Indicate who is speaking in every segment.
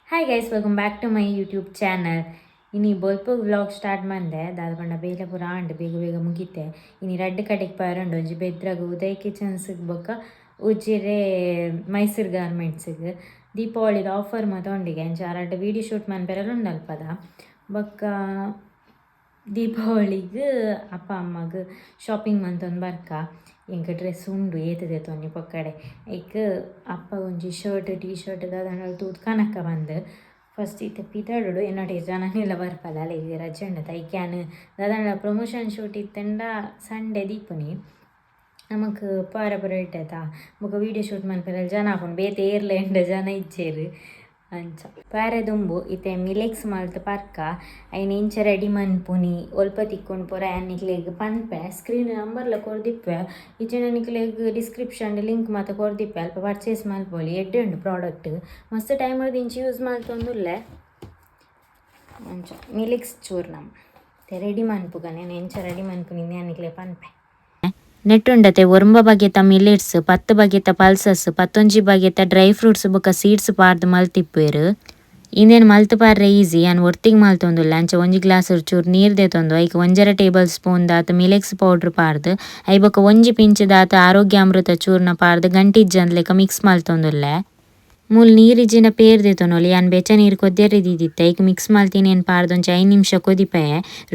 Speaker 1: Hi guys, welcome back to my YouTube channel. ಇನಿ ಬೊಲ್ಪು vlog start ಮಂದೆ ದಾದ ಪಂಡ ಬೇಲೆ ಪೂರ ಆಂಡ್ ಬೇಗ ಬೇಗ ಮುಗಿತೆ. ಇನಿ ರಡ್ಡ್ ಕಡೆಕ್ ಪೋಯೆರುಂಡು, ಒಂಜಿ ಬೆದ್ರಗ್ ಉದಯ್ ಕಿಚನ್ಸ್ಗ್ ಬೊಕ್ಕ ಉಜಿರೆ ಮೈಸೂರು ಗಾರ್ಮೆಂಟ್ಸ್ಗ್. ದೀಪಾವಳಿದ ಆಫರ್ ಮಾತ ಉಂಡಿಗೆ, ಅಂಚ ರಡ್ಡ್ ವೀಡಿಯೋ ಶೂಟ್ ಮನ್ಪೆರೆಲ ಉಂಡು ಅಲ್ಪದ. ಬೊಕ್ಕ ದೀಪಾವಳಿಗ್ ಅಪ್ಪ ಅಮ್ಮಗ್ ಶಾಪಿಂಗ್ ಮಂತೊಂದು ಬರ್ಕ. ಎಂಕ್ ಡ್ರೆಸ್ ಉಂಡು ಏತ್ ದೆತೊನ್ನಿ ಪೊಕ್ಕಡೆ. ಐಕ್ ಅಪ್ಪ ಒಂಜಿ ಶರ್ಟ್ ಟೀ ಶರ್ಟ್ ದಾದಂಡಲ ತೂದು ಕನಕ ಬಂದು ಫಸ್ಟ್ ಇತ್ತೆ ಪಿದಡುಡು. ಎನ್ನೊಟ್ಟಿಗೆ ಜನನಿಲ ಬರ್ಪಲ್ಲ, ಅಲೆಗ್ ರಜೆ ಉಂಡು. ಐಕ್ ಯಾನ್ ದಾದಂಡಲ ಪ್ರಮೋಷನ್ ಶೂಟ್ ಇತ್ತಂಡ ಸಂಡೆ ದೀಪುನಿ, ನಮಕ್ ಪೋಯೆರ ಪೂರ ಎಡ್ಡೆ. ಬೊಕ ವೀಡಿಯೋ ಶೂಟ್ ಮನ್ಪೆರೆ ಜನ ಆಪುಂಡು, ಬೇತೆ ಏರ್ಲ ಎಂಡ ಜನ ಇಜ್ಜೆರ್. ಅಂಚ ಪೋಯೆರೆ ದುಂಬು ಇತ್ತೆ ಮಿಲೆಕ್ಸ್ ಮಲ್ತ್ ಪರ್ಕ. ಐನ್ ಇಂಚ ರೆಡಿ ಮನ್ಪುನಿ, ಒಲ್ಪ ತಿಕ್ಕೊಂಡು ಪೂರ ಯಾನ್ ನಿಕ್ಲೆಗ್ ಪನ್ಪೆ. ಸ್ಕ್ರೀನ್ ನಂಬರ್ಲ ಕೊರ್ದಿಪ್ಪೆ, ಇಜ್ಜಿಂಡ ನಿಕ್ಲೆಗ್ ಡಿಸ್ಕ್ರಿಪ್ಷನ್ ಲಿಂಕ್ ಮಾತ ಕೊರ್ದಿಪ್ಪೆ, ಅಲ್ಪ ಪರ್ಚೇಸ್ ಮಲ್ಪೊಲಿ. ಎಡ್ಡೆ ಉಂಡು ಪ್ರಾಡಕ್ಟ್, ಮಸ್ತ್ ಟೈಮ್ ಇಂಚ ಯೂಸ್ ಮಲ್ತೊಂದುಲ್ಲೆ. ಅಂಚ ಮಿಲೆಕ್ಸ್ ಚೂರ್ಣಂ ರೆಡಿ ಮನ್ಪುಗನೆ, ಎಂಚ ರೆಡಿ ಮನ್ಪುನಿ ಯಾನ್ ನಿಕ್ಲೆಗ್ ಪನ್ಪೆ. ನೆಟ್ಟುಂಡತೆ 9 ಬಗೆತ ಮಿಲೆಟ್ಸ್, 10 ಬಗೆತ ಪಲ್ಸಸ್, 11 ಬಗೆತ ಡ್ರೈ ಫ್ರೂಟ್ಸ್ ಬೊಕ ಸೀಡ್ಸ್ ಪಾಡ್ದ್ ಮಲ್ತಿಪ್ಪುವೆರ್. ಇಂದೆನ್ ಮಲ್ತ್ ಪಾರ್ರೆ ಈಸಿ. ಯಾನ್ ಒರ್ತಿಗ್ ಮಲ್ತೊಂದುಲ್ಲೆ. ಅಂಚ ಒಂಜಿ ಗ್ಲಾಸ್ ಚೂರು ನೀರ್ ದೆತೊಂದು ಐಕ್ 1.5 ಟೇಬಲ್ ಸ್ಪೂನ್ ದಾತ್ ಮಿಲೆಕ್ಸ್ ಪೌಡರ್ ಪಾಡ್ದ್, I ಬೊಕ 1 ಪಿಂಚ್ ದಾತ್ ಆರೋಗ್ಯ ಅಮೃತ ಚೂರ್ಣ ಪಾಡ್ದ್ ಗಂಟಿಜ್ಜಂದ್ಲೆಕ ಮಿಕ್ಸ್ ಮಲ್ತೊಂದುಲ್ಲೆ. ಮೂಲು ನೀರ್ ಇಜ್ಜಿಂಡ ಪೇರ್ ದೆತೊನೊಲಿ. ಯಾನ್ ಬೆಚ್ಚ ನೀರ್ ಕೊದ್ಯೆರೆ ದೀದಿತ್ತೆ. ಐಕ್ ಮಿಕ್ಸ್ ಮಲ್ತಿನೇನ್ ಪಾಡ್ದ್ ಒಂಜಿ 5 ನಿಮಿಷ ಕೊದಿಪೆ.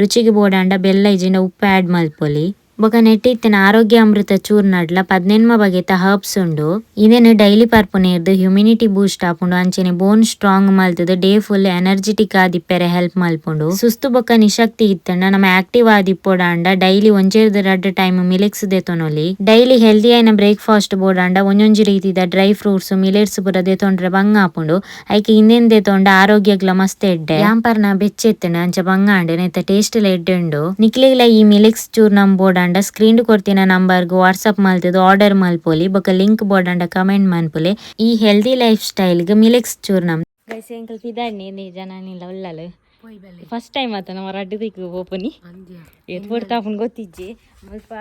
Speaker 1: ರುಚಿಗ್ ಬೋಡಾಂಡ ಬೆಲ್ಲ ಇಜ್ಜಿಂಡ ಉಪ್ಪು ಆಡ್ ಮಲ್ಪೊಲಿ. ಬೊಕ ನೆಟ್ಟ್ ಇತ್ತಿನ ಆರೋಗ್ಯ ಅಮೃತ ಚೂರ್ಣಡ್ಲ 18 ಬಗೆತ ಹರ್ಬ್ಸ್ ಉಂಡು. ಇಂದೆನ್ ಡೈಲಿ ಪರ್ಪುನೇರ್ದ್ ಹ್ಯುಮಿನಿಟಿ ಬೂಸ್ಟ್ ಆಪುಂಡು, ಅಂಚನೆ ಬೋನ್ ಸ್ಟ್ರಾಂಗ್ ಮಲ್ತುದು ಡೇ ಫುಲ್ ಎನರ್ಜೆಟಿಕ್ ಆದಿಪ್ಪೆರೆ ಹೆಲ್ಪ್ ಮಲ್ಪುಂಡು. ಸುಸ್ತು ಬೊಕ ನಿಶಕ್ತಿ ಇತ್ತಂಡ ನಮ ಆಕ್ಟಿವ್ ಆದಿಪ್ಪೊಡಾಂಡ ಡೈಲಿ 1 ರ್ದ್ 2 ಟೈಮ್ ಮಿಲೆಕ್ಸ್ ದೆತೊನೊಲಿ. ಡೈಲಿ ಹೆಲ್ದಿ ಆಯಿನ ಬ್ರೇಕ್ಫಾಸ್ಟ್ ಬೋಡಾಂಡ ಒಂಜೊಂಜಿ ರೀತಿದ ಡ್ರೈ ಫ್ರೂಟ್ಸ್ ಮಿಲೆಟ್ಸ್ ಪೂರ ದೆತೊಂಡ್ರೆ ಬಂಗ ಆಪುಂಡು. ಐಕ್ ಇಂದೆನ್ ದೆತೊಂಡ ಆರೋಗ್ಯಗ್ಲ ಮಸ್ತ್ ಎಡ್ಡೆ. ಯಾಂಪರ್ನ ಬೆಚ್ಚ ಇತ್ತಂಡ ಅಂಚ ಬಂಗ ಆಂಡ್. ನೆತ್ತ ಟೇಸ್ಟ್ ಲ ಎಡ್ಡೆ ಉಂಡು. ನಿಕ್ಲೆಗ್ಲ ಈ ಮಿಲೆಕ್ಸ್ ಚೂರ್ಣಂ ಬೋಡಾಂಡ ಸ್ಕ್ರೀನ್ ಕೊರ್ತಿನ ನಂಬರ್ಗ್ ವಾಟ್ಸ್ಆಪ್ ಮಲ್ತುದು ಆರ್ಡರ್ ಮಲ್ಪೊಲಿ. ಬೊಕ ಲಿಂಕ್ ಬೋಡಾಂಡ ಕಮೆಂಟ್ ಮನ್ಪುಲೆ. ಈ ಹೆಲ್ದಿ ಲೈಫ್ ಸ್ಟೈಲ್ ಗ್ ಮಿಲೆಕ್ಸ್ ಚೂರ್ಣಂ. ಗೈಸ್, ಎಂಕಲ್ ಪಿದಾಡ್ನಿ, ಜನನಿಲ್ಲ ಉಲ್ಲಲು. ಫಸ್ಟ್ ಟೈಮ್ ಆತ ನಮ್ಮ ರಡ್ಡು ದಿಕ್ಕು ಪೋಪುನಿ. ಏತ್ ಪೊರ್ತಾಪುಂಡು ಗೊತ್ತಿಜ್ಜಿ. ಮುಲ್ಪ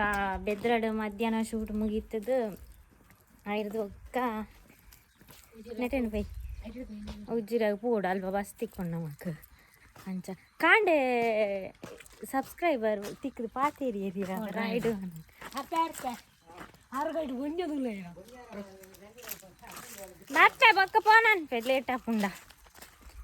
Speaker 1: ಬೆದ್ರಡ್ ಮಧ್ಯಾಹ್ನ ಶೂಟ್ ಮುಗೀತದ. ಐರ್ದು ಬೊಕ್ಕ ನೆಟೆನ್ ಪೈ ಉಜ್ಜಿರಾಗ ಪೋಡು, ಅಲ್ಪ ಬಸ್ ತಿಕ್ಕೊಂಡು ನಮಕ್. ಅಂಚ ಕಾಂಡೆ ಸಬ್ಸ್ಕ್ರೈಬರ್ ತಿಕ್ಕದು ಪಾತೇರಿ ರೈಡ್. ಬತ್ತೆ ಬೊಕ್ಕ ಪೋನನ್ಪೆ ಲೇಟ್ ಆಪುಂಡ.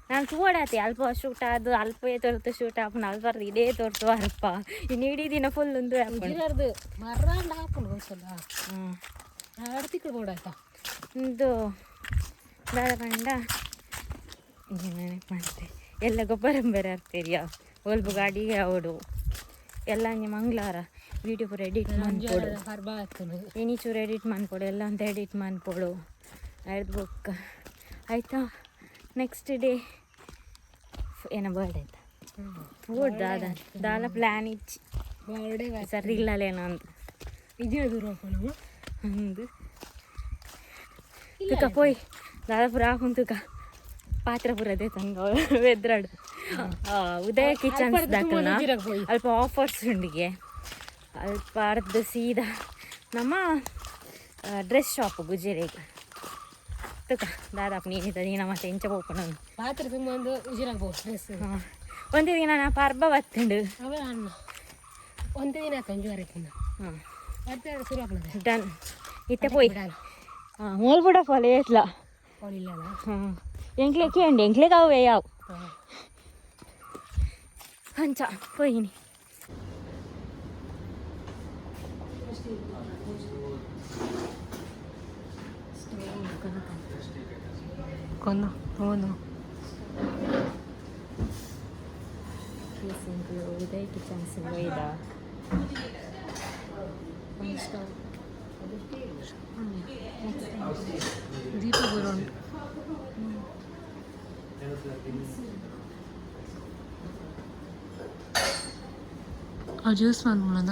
Speaker 1: ನಾನು ತೂವಡಾತಿ ಅಲ್ಪ ಶೂಟ್ ಅದು ಅಲ್ಪ ತೋರ್ತು ಶೂಟ್ ಆಪುಂಡು, ಅಲ್ಪ ಇಡೇ ತೋರ್ತು ಅಲ್ಪ ಇನ್ನು ಇಡೀ ದಿನ ಫುಲ್ ಒಂದು ಆಪುಂಡು.
Speaker 2: ಮರ್ರಾಂಡ ಹಾಕೊಂಡು ಗೊತ್ತಲ್ಲ. 2 ತಿಂಗಳು ಬೋಡಾಯ್ತಾ.
Speaker 1: ಇದು ದಾದ ಪಂಡ ನೆನಪು ಮಾಡ್ತೆ. ಎಲ್ಲ ಗೊಬ್ಬರ ಬೇರೆ ಆಗ್ತೀರಿಯಾ, ಒಲ್ಪ ಗಾಡಿಗೆ ಅವಡು ಎಲ್ಲ. ಅಂಜಿ ಮಂಗಳವಾರ ವೀಡಿಯೋ ಪೂರ ಎಡಿಟ್ ಮನ್ಪೊಡು.
Speaker 2: ಹರ್ಬ ಆಗ್ತದೆ.
Speaker 1: ಇನಿ ಚೂರು ಎಡಿಟ್ ಮನ್ಪೊಡು, ಎಲ್ಲ ಅಂತ ಎಡಿಟ್ ಮನ್ಪೊಡು. ಆಯ್ತು ಬೊಕ್ಕ ಆಯ್ತಾ, ನೆಕ್ಸ್ಟ್ ಡೇ ಏನ ಬರ್ಡೇ ಆಯ್ತಾ. ಬೋಡ್ ದಾದ ದಾಲ ಪ್ಲ್ಯಾನ್ ಇಚ್ಚಿ.
Speaker 2: ಬರ್ಡೇ.
Speaker 1: ಸರಿ ಇಲ್ಲಲೇನ ಅಂತ.
Speaker 2: ಇದೇ ದೂರ ಹೋಗೋಣ.
Speaker 1: ಹಂದು ತುಕ ಪೋಯ್ ದಾದ ಪೂರ ಹಾಕೊಂಡು ತುಕ ಪಾತ್ರ ಪೂರ ತಂಗ ಬೆದ್ರಾಡು ಉದಯ ಕಿಚನ್ಸ್ ದಾಕಲ್ನ. ಅಲ್ಪ ಆಫರ್ಸ್ ಉಂಡಿಗೆ. ಅಲ್ಪ ಅರ್ಧ ಸೀದಾ ನಮ್ಮ ಡ್ರೆಸ್ ಶಾಪ್ ಗುಜೇರಿಗೆ. ತುಕ ದಾದಾಪ ನೀನಿದ್ದ ದಿನ ಮತ್ತೆ ಎಂಚ ಪೋಪುನ.
Speaker 2: ಪಾತ್ರೆ ತುಂಬ ಒಂದು ಉಜಿರಾಗ ಡ್ರೆಸ್.
Speaker 1: ಹಾಂ, ಒಂದೇ ದಿನ ನಾ ಪರ್ಬ ಬತ್ತುಂಡು.
Speaker 2: ಅವೇ ಅಣ್ಣ ಒಂದೇ ದಿನ ಕಂಜು ಅರೆಪುಂಡು.
Speaker 1: ಹಾಂ.
Speaker 2: ಮತ್ತೆ ಶುರು ಆಗ್ತದೆ.
Speaker 1: ಡನ್, ಇತ್ತೆ ಪೋಯ್. ಹಾಂ, ಮೂಲ್ ಬುಡ ಫಾಲ ಏತ್ಲ.
Speaker 2: ಇಲ್ಲ.
Speaker 1: ಹಾಂ, ಎಂಕ್ಲೆ ಕೇಂಡಿ ಎಂಕ್ಲೆಗ್ ಅವೇ ಯಾವ ಅಂಚ ಪೋಯಿನಿ.
Speaker 2: ಕೊಂಡು ಒಂದು.
Speaker 1: ಉದಯ್ ಕಿಚನ್ಸ್ ಒಯ್ದ.
Speaker 2: ಒಂದು ಸ್ಟವ್ ದೀಪ ಬರೋಂಟು. ಆ ಜ್ಯೂಸ್ ಮನ್ಪುನದ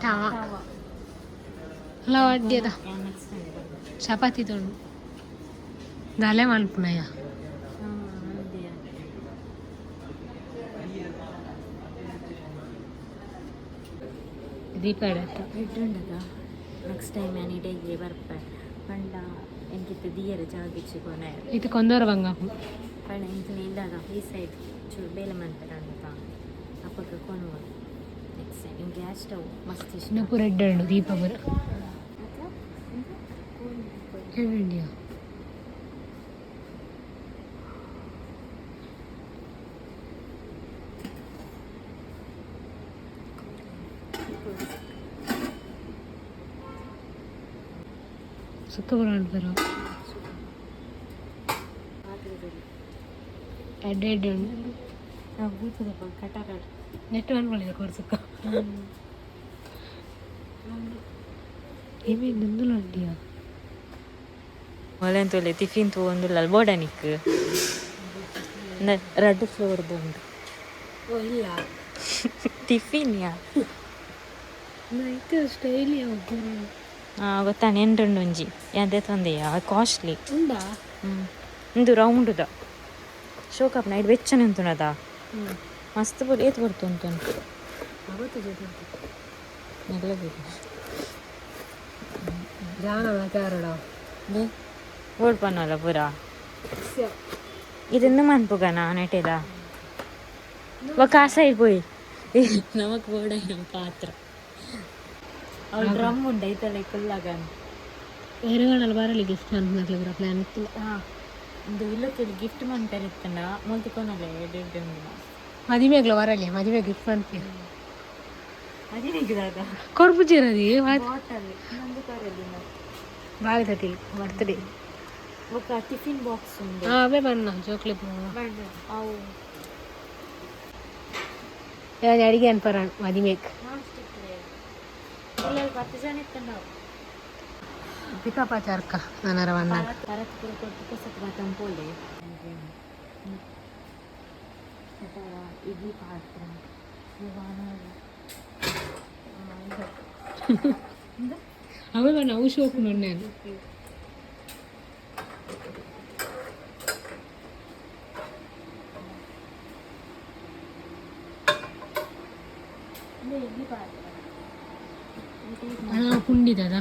Speaker 2: ಟವ ಅಲ್ಲ ಅಡ್ಡಿಯದ ಚಪಾತಿ ತೊಂಡು ದಾಲೆ ಮನ್ಪುನಯ್ಯ. ದೀಪ ಇಡತ್ತ.
Speaker 1: ನೆಕ್ಸ್ಟ್ ಟೈಮ್ ನಾನು ಇಡೀ ಬರ್ಪೆ. ಪಂಡ ಎಂಕಿತ್ತ ದಿಯರ ಜಾಗಿಚ್ಚು ಕೊನೆ.
Speaker 2: ಇದು ಕೊಂದರ ಬಂಗಾಪು.
Speaker 1: ಪಂಡ ಎಂಕಿನ ಇಲ್ಲಾಗ ಈ ಸೈಡ್ ಚೂರು ಬೇಲೆ ಮನ್ಪೆರಂತ ಅಪ್ಪಗ ಕೊನುವ ನೆಕ್ಸ್ಟ್ ಟೈಮ್. ಇಂಗೆ ಗ್ಯಾಸ್ ಸ್ಟವ್ ಮಸ್ತ್ ಇಷ್ಟ.
Speaker 2: ಇನ್ನು ಪೂರ ಎಡ್ಡೆ ಉಂಡು ದೀಪ ಪೂರ. ಎಡ್ಡೆ. ಸುಕ್ಕ ಬರ ಬರ. ಎಡ್ಡೆ ಎಡ್ಡೆ ಉಂಡು.
Speaker 1: ಕಟಕಟ.
Speaker 2: ನೆಟ್ ಅನ್ಕೊಳ್ಳಿದೆ ಕೊರ್ಸುಕ್ಕ. ಏಮೇ ನಂದುಲ ಉಂಡಿಯಾ.
Speaker 1: ಮೊಲೆಂತೊಲೆ ಟಿಫಿನ್ ತೂವೊಂದುಲ್ಲ ಬೋಡನಿಕ್ ರಡ್ಡ್ ಫ್ಲೋರ್ದು ಉಂಡು.
Speaker 2: ಓ ಇಲ್ಲ.
Speaker 1: ಟಿಫಿನ್ ಯಾ.
Speaker 2: ಇತ್ತೆ ಸ್ಟೈಲಿ.
Speaker 1: ಹಾಂ, ಗೊತ್ತಾನೆ ಎಂಟುಂಡು ಒಂಜಿ ಯಾದೆ ತಂದೆಯಾ ಕಾಸ್ಟ್ಲಿ.
Speaker 2: ಉಂಡಾ?
Speaker 1: ಹ್ಞೂ, ಇಂದು ರೌಂಡುದ ಶೋಕಪ್ ನೈಟ್ ಬೆಚ್ಚನೆ ಉಂತುನದ. ಮಸ್ತ್ ಬೊಡ್ ಏತ್ ಬರ್ತುಂಟು ಉಂಟು.
Speaker 2: ಅವತ್ತು ಜೊತೆ.
Speaker 1: ಎಲ್ಲ ಬೇಕು.
Speaker 2: ಜಾನ ಮಾತಾಡೋಣ.
Speaker 1: ಬೋಡ್ ಪನ್ನಲ್ಲ ಪೂರ ಇದನ್ನು ಮನ್ಪುಗನ ನೆಟ್ಟಿದ ಬೊಕ ಆ ಸೈಡ್ ಪೋಯಿ ನಮಕ್ ಬೋಡಾಯಿನ ಪಾತ್ರ ಅವಳು ಡ್ರಮ್ ಉಂಡು ಐತಲ್ಲ ಕುಲ್ಲಾಗ.
Speaker 2: ಎರಗಣಲ್ಲಿ ಬರಲಿ ಗಿಫ್ಟ್ ಅಂತ ಪ್ಲಾನ್ ಇತ್ತಿಲ್ಲ.
Speaker 1: ಹಾಂ, ಒಂದು ಇಲ್ಲಕ್ಕೆ ಗಿಫ್ಟ್ ಮನ್ಪೆರ್ ಇತ್ತಂಡ ಮೊಲ್ತಿಕೊನಲ್ಲ ಎಡ್ಡೆ ಎಡ್ಡೆ ಉಂಡು.
Speaker 2: ಮದಿಮೆಗ್ಲ ಬರಲಿ, ಮದಿಮೆ ಗಿಫ್ಟ್ ಅನ್ಪಿ.
Speaker 1: ಅದೇನಿಗೆ?
Speaker 2: ಕೊರ್ಪುಜಿರದಿ.
Speaker 1: ಬಾಟಲ್ ನಂದು ಕರೆದಿ.
Speaker 2: ಬಾರಿ ತಟಿಲ್ ಬರ್ತ್ಡೇ.
Speaker 1: ಬೊಕ ಟಿಫಿನ್ ಬಾಕ್ಸ್ ಉಂಡು.
Speaker 2: ಹಾಂ, ಅವೇ ಬಣ್ಣ ಜೋಕ್ಲಿ.
Speaker 1: ಅವು.
Speaker 2: ಅಡಿಗೆ ಅನ್ಪರ ಮದಿಮೆಗ್.
Speaker 1: ನಾನ್ ಸ್ಟಿಕ್ ಇಲ್ಲ, 10 ಜನ ಇತ್ತಂಡ.
Speaker 2: ಪಿಕಪ್ ಆಚಾರ್ಕ ನಾನರ ಬಣ್ಣ.
Speaker 1: ಪರತ್ ಪೂರ ಕೊಟ್ಟು ಪೊಸತ್ ಬಾತಂ ಪೋಲೆ ಇಡ್ಲಿ ಪಾತ್ರ.
Speaker 2: ಅವೇ ಬಣ್ಣ ಅವು ಶೋಕ್ ನೋಡಿ ನಾನು.
Speaker 1: ಇಡ್ಲಿ ಪಾತ್ರ.
Speaker 2: ಆ ಪುಂಡಿದದ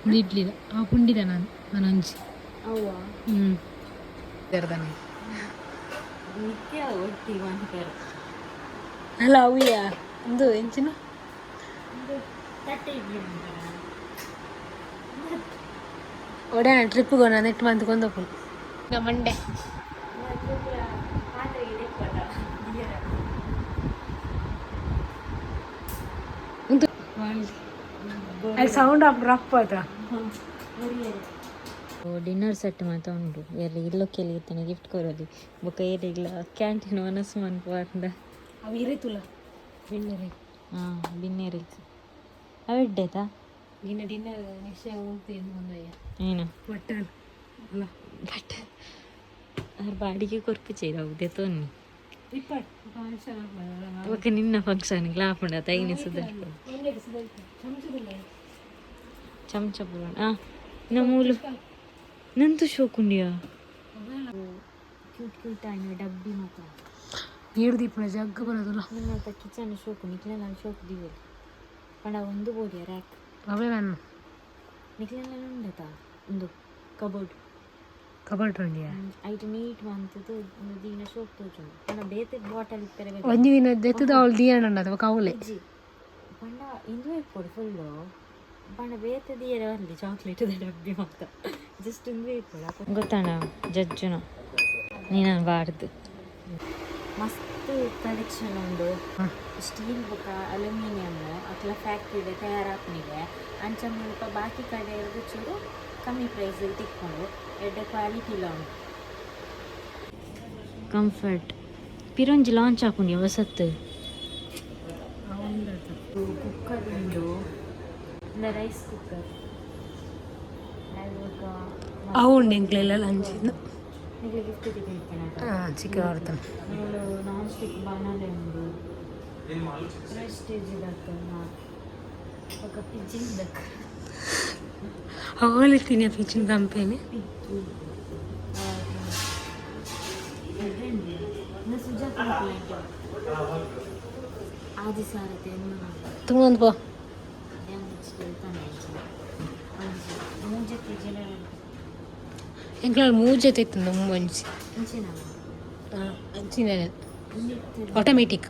Speaker 2: ಒಂದು ಇಡ್ಲಿದ ಆ ಪುಂಡಿದ ನಾನು ನಾನೊಂಜಿ.
Speaker 1: ಅವ್ವ.
Speaker 2: ಹ್ಞೂ.
Speaker 1: ನಿತ್ಯ ಒಟ್ಟಿ ಮನ್ಪೆರ್.
Speaker 2: ಅಲ್ಲ, ಅವಿಯ ಒಂದು ಎಂಚಿನ.
Speaker 1: ತಟ್ಟೆ ಇಡ್ಲಿ ಮನ್ಪೆರ.
Speaker 2: ಒಡೆ ಟ್ರಿಪ್ಗೆ ನಾನು ನೆಟ್ ಮಂತ್ ಕೊಂದೋಪುನು ಮಂಡೆ.
Speaker 1: ಪಾತ್ರೆ ಇದೆ.
Speaker 2: ಉಂದು ಅಲ್ಲಿ ಸೌಂಡ್ ಆಫ್ ರಫ್ ಆತ.
Speaker 1: ಡಿನ್ನರ್ ಸೆಟ್ ಮಾತ ಉಂಡು. ಎಲ್ಲಿ ಇಲ್ಲೊಕ್ಕೆಲ್ಲಿ ಇತ್ತಾನೆ ಗಿಫ್ಟ್ ಕೊರೋದು ಬೊಕ ಏರಿಗ್ಲ ಕ್ಯಾಂಟೀನ್ ಒನಸ್ ಮನ್ಪು ಅಂದ.
Speaker 2: ಅವು ಇರಿತುಲ ಬಿನ್ನರೆ.
Speaker 1: ಹಾಂ, ಬಿನ್ನೇರಿ ಅವು ಎಡ್ಡೆತಾ.
Speaker 2: ನಿನ್ನ ಡಿನ್ನರ್ ನಿಶ್ಚಯ ಉಂಟು ಒಂದಯ್ಯ.
Speaker 1: ಏನು?
Speaker 2: ಮಟನ್ ಅಲ್ಲ.
Speaker 1: ಬಟ್ ಅವ್ರ ಬಾಡಿಗೆ ಕೊರ್ಪುಚೇರು ಅವು ದೆತೊನ್ನಿ.
Speaker 2: ಫಂಕ್ಷನ್.
Speaker 1: ಬೊಕ ನಿನ್ನ ಫಂಕ್ಷನ್ ಆಪುಂಡ ತೈನೆ ಸುಧಾರ್ಪ. ಚಮಚ ಪೂರ ಆ ನಮೂಲು ನಂತು ಶೋಕುಂಡಿಯಾ ಕ್ಯೂಟ್ ಕ್ಯೂಟ್ ಆಯ್ನ ಡಬ್ಬಿ ಮಾತ್ರ.
Speaker 2: ನೀರು ದೀಪನ ಜಗ್ಗ ಬರೋದಲ್ಲ.
Speaker 1: ನಿಮ್ಮ ಕಿಚನ್ ಶೋಕು ನಿಕ್ಲೆಲ್ಲ ಶೋಕು ದಿವಲಿ ಪಂಡ ಒಂದು ಬೋಡಿಯ ರ್ಯಾಕ್.
Speaker 2: ಅವೇ ನಾನು.
Speaker 1: ನಿಕ್ಲೆಲ್ಲ ಉಂಡತಾ ಒಂದು ಕಬೋರ್ಡ್.
Speaker 2: ಕಬರ್ಡ್ ಉಂಡಿಯಾ?
Speaker 1: ಐಟ್ ನೀಟ್ ಮಂತದ್ದು ಒಂದು ದಿನ ಶೋಕ್ ತೋಜುಂಡು ಪಂಡ ಬೇತೆ ಬಾಟಲ್ ಇತ್ತರೆ.
Speaker 2: ಒಂಜಿ ದಿನ ದೆತ್ತದ ಅವಳು ದಿಯಣ್ಣ ಅಥವಾ ಕೌಲೆ.
Speaker 1: ಇಜ್ಜಿ, ಪಂಡ ಇಂದು ಇಪ್ಪೊಡು ಫುಲ್ಲು. ಪಂಡ ಬೇತೆ ದಿಯರೆ ಬರಲಿ ಚಾಕ್ಲೇಟ್ ಡಬ್ಬಿ ಮಾತ ಜಸ್ಟ್ ಇಂದು ಇಪ್ಪೊಡು ಗೊತ್ತಾಣ ಜಜ್ಜುನ ನೀನು ಬಾರ್ದು. ಮಸ್ತ್ ಕಲೆಕ್ಷನ್ ಉಂಡು. ಸ್ಟೀಲ್ ಬೊಕ ಅಲ್ಯೂಮಿನಿಯಮ್ ಅಕ್ಲ ಫ್ಯಾಕ್ಟ್ರಿ ತಯಾರಾಪುನಿಗೆ ಅಂಚ ಮುಲ್ಪ ಬಾಕಿ ಕಡೆ ಇರ್ದು ಚೂರು ಕಮ್ಮಿ ಪ್ರೈಸ್ ತಿಕ್ಕೊಂಡು ಎಡ್ಡೆ ಕ್ವಾಲಿಟಿ ಇಲ್ಲ ಉಂಟು. ಕಂಫರ್ಟ್ ಪಿರೊಂಜಿ ಲಾಂಚ್ ಆಪುಂಡು ಹೊಸತ್ತು ಕುಕ್ಕರ್ ಉಂಡು. Rice cooker.
Speaker 2: ಅವು ಉಂಡು ಎಂಕ್ಲೆಲ್ಲ ಲಂಚ್.
Speaker 1: ನಿಮಗೆ ಗಿಫ್ಟ್ ತಿಕ್ಕಿತ್ತೇನೆ.
Speaker 2: ಹಾಂ, ಚಿಕ್ಕ ಬರ್ತದೆ.
Speaker 1: ನಾನ್ ಸ್ಟಿಕ್ ಬಾಣಲೆ ಉಂಡು. ಪ್ರೆಸ್ಟೇಜ್ ದಕ್ಕ ఒక ಪಿಜಿನ್ ದಕ್ಕ.
Speaker 2: ಅವಳು ತಿನ್ನಿ ಪಿಚಿನ ಕಂಪೆನಿ.
Speaker 1: ಪಿಕ್ಕಿ ಸುಜಾತ ಆದಿ ಸಾರತೆ.
Speaker 2: ತುಂಬ ಪೋ.
Speaker 1: ಮೂಜೆ ಕೆಜಿ.
Speaker 2: ಎಂಕ್ಲ ಮೂಜೆ ತೆತ್ತುಂಡು ಒಂಜಿ ಅಂಚಿನ ಆಟೋಮೆಟಿಕ್.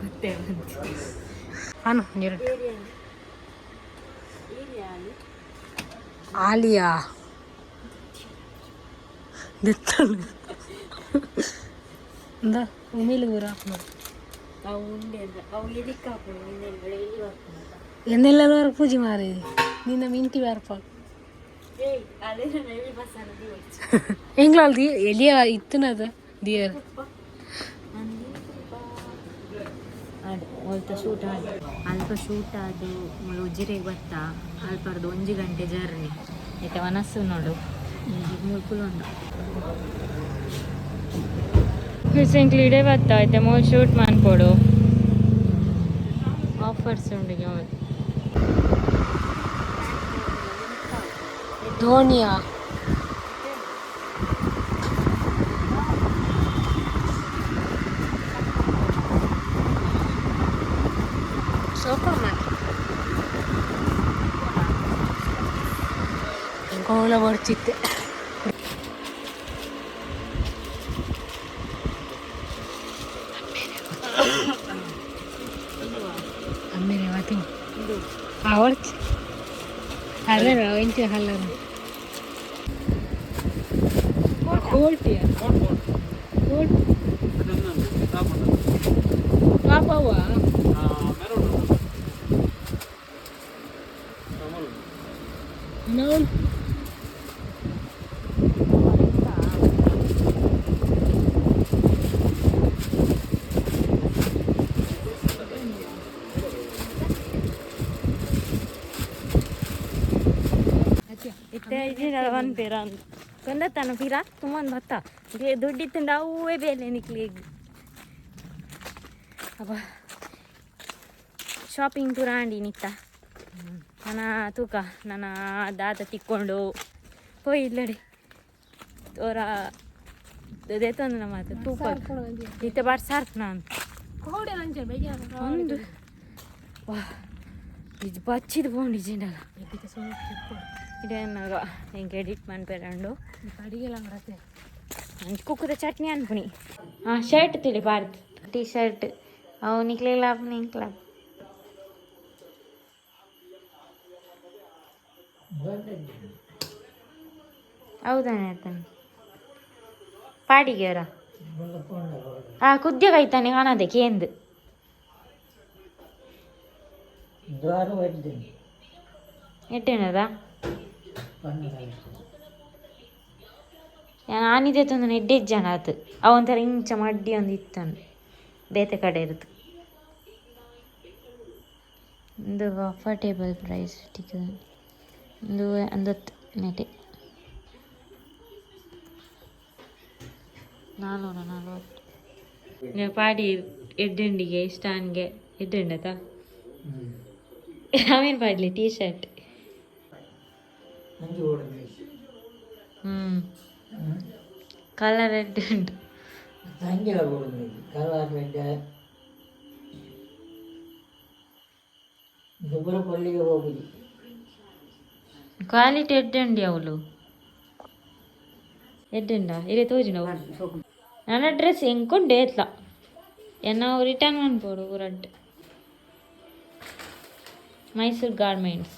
Speaker 1: ಗೊತ್ತೇ ಬಂತು.
Speaker 2: ಹಾನು ಎರಡು ಆಲಿಯಾ ದೆತ್ತಳು ಇಂದ ಉಮಿಲ್ ಊರ.
Speaker 1: ಅವು ಉಂಡೆ ಅವು ಎದಿಕ್ಕೆ ಹಾಕೊಂಡು ಎಲ್ಲಿ ಬರ್ಕೊಂಡು.
Speaker 2: ಎನ್ನೆಲ್ಲ ಪೂಜೆ ಮಾರಿ ನಿನ್ನ ಮಿಂಟಿ ಬಾರ್ಪ.
Speaker 1: ಏಯ್, ಅದೇ ಎಲ್ಲಿ ಬಸ್.
Speaker 2: ಎಂಗ್ಲಾಲ್ ಎಲಿಯ ಇತ್ತನದ ದಿಯರ್.
Speaker 1: ಅಲ್ಪ ಶೂಟ್ ಆದ, ಅಲ್ಪ ಶೂಟ್ ಆದು ಮುಳು ಉಜಿರೆಗೆ ಬತ್ತಾ. ಅಲ್ಪರ್ದು ಒಂಜಿ ಗಂಟೆ ಜರ್ನಿ ಐತೆ. ವನಸ್ಸು ನೋಡು, ಮುಳ್ಕುಲು ಉಂಡು. ಎಂಕ್ಲು ಇಡೇ ಬತ್ತ ಐತೆ. ಮೂಲು ಶೂಟ್ ಮನ್ಪೊಡು. ಆಫರ್ಸ್ ಉಂಡು.
Speaker 2: ಧೋನಿಯಾ ಸೋಪರ್ ಮಾಡಿ ಕೋಲ ಬರ್ಚಿತ್ತೆ. ಅಮ್ಮೇಲೆ ವಾತಿಂಗ್ ಅವರ್ಚ್ ಅಲ್ಲ ಇಂಚ ಹಲ್ಲ ಕೋಲ್ಟಿಯ ಕೋಲ್ಟ್ ಪಾಪವ್ವ. ನಾವು
Speaker 1: ಇತ್ತೆ ಇಜಿನ ಪನ್ಪೇರ ಕೊಂದತ್ತಾನ ಪಿರ ತುಂಬೊಂದು ಬತ್ತ. ದುಡ್ಡಿತ್ತಂಡ ಅವೇ ಬೇಲೆ ನಿಕ್ಲೆಗ್. ಅಬ್ಬ, ಶಾಪಿಂಗ್ ಪೂರ ಆಂಡಿ ನಿತ್ತ. ನನ್ನ ತೂಕ ನನ್ನ ದಾದ ತಿಕ್ಕೊಂಡು ಪೋಯ್ ಇಲ್ಲಡೆ ತೋರ ದೇತೊಂದು ನಮ್ಮ ತೂಕ ಇತ್ತೆ ಬಾರ್ ಸಾರ್ಪ್ ನಾನು ಒಂದು ವಾ ಇದು ಬಚ್ಚಿದ್ ಪೋಂಡು ಇಜಿಂಡಲ. ಇದೇನಾಗ ಹಿಂಗೆ ಎಡಿಟ್ ಮನ್ಪೆರಂಡು. ಅಂಚ್ ಕುಕ್ಕುದ ಚಟ್ನಿ ಅನ್ಪುನಿ. ಹಾಂ, ಶರ್ಟ್ ತಿಳಿ ಬಾರ್ದು ಟೀ ಶರ್ಟ್ ಅವು ನಿಕ್ಲೆಗ್ಲ ಆಪುನಿ ಎಂಕ್ಲ. ಹೌದಾನೆ ಆತನ ಪಾಡಿಗೆರ ಆ ಕುದ್ಯ ಕೈತಾನೆ ಕಾಣದೆ ಕೇಂದು. ಎಟ್ಟೇನದ ಆನಿದೆ ತಂದು ಎಡ್ಡೆ ಜನ ಆತು. ಅವಂಥರ ಇಂಚ ಮಡ್ಡಿ ಒಂದು ಇತ್ತನು ಬೇತೆ ಕಡೆ ಇರುತ್ತೆ. ಒಂದು ಅಫೋರ್ಟೇಬಲ್ ಪ್ರೈಸ್ ಟಿಕ್ಕದ ಒಂದು ಅಂದತ್ತು ನೆಟೆ 440. ನೀವು ಪಾಡಿ ಎಡ್ಡೆಂಡಿಗೆ ಇಷ್ಟಾನ್ಗೆ ಎಡ್ಡೆಂಡತ ಆಮೇಲೆ ಪಾಡ್ಲಿ ಟೀ ಶರ್ಟ್. ಹ್ಞೂ, ಕಲರ್ ರೆಡ್ ಉಂಟು.
Speaker 3: ಕಲರ್ ರೆಡ್ ಗೊಬ್ಬರ ಪಳ್ಳಿಗೆ ಹೋಗುದು.
Speaker 1: ಕ್ವಾಲಿಟಿ ಎಡ್ಡೆ ಅವಳು ಎಡ್ಡೆಂಡ ಇರೇ ತೋಜಿನ. ನನ್ನ ಡ್ರೆಸ್ ಎಂಕುಂಡು ಏತ್ಲ ಎನ್ನ ರಿಟರ್ನ್ ಮನ್ಪೊಡು. ರಡ್ಡ್ ಮೈಸೂರು ಗಾರ್ಮೆಂಟ್ಸ್.